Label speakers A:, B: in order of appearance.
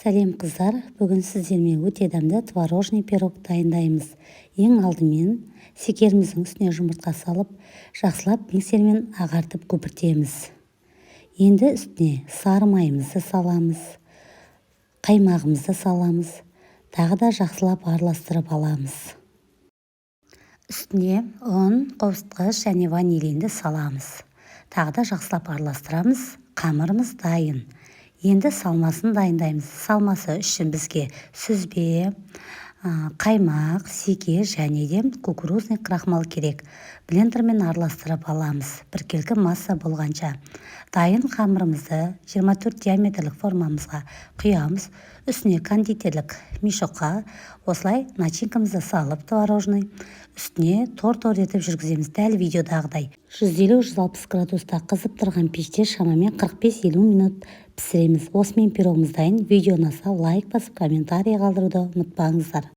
A: Сәлем, қыздар! Бүгін сіздермен өте дәмді творожный пирог дайындаймыз. Ең алдымен секеріміздің үстіне жұмыртқа салып, жақсылап миксермен ағартып көпіртеміз. Енді үстіне сары майымызды саламыз, қаймағымызды саламыз, тағы да жақсылап араластырып аламыз. Үстіне ұн, қопсытқыш және ванилинді саламыз, тағы да жақсылап араластырамыз. Қамырымыз дайын. Енді салмасын дайындаймыз. Салмасы үшін бізге сүзбе, қаймақ, секер және де кукурузный крахмал керек. Блендермен араластырып аламыз біркелкі масса болғанша. Дайын қамырымызды 24 диаметрлік формамызға құямыз. Үстіне кондитерлік мешокқа осылай начинкамызды салып, творожный үстіне тор-тор етіп жүргіземіз, дәл видеодағыдай. 150-160 градуста қызып тұрған пеште шамамен 45-50 минут пісіреміз. Осымен пирогымыз дайын. Видео ұнаса, лайк басып, комментарий қалдыруды ұмытпаңыздар.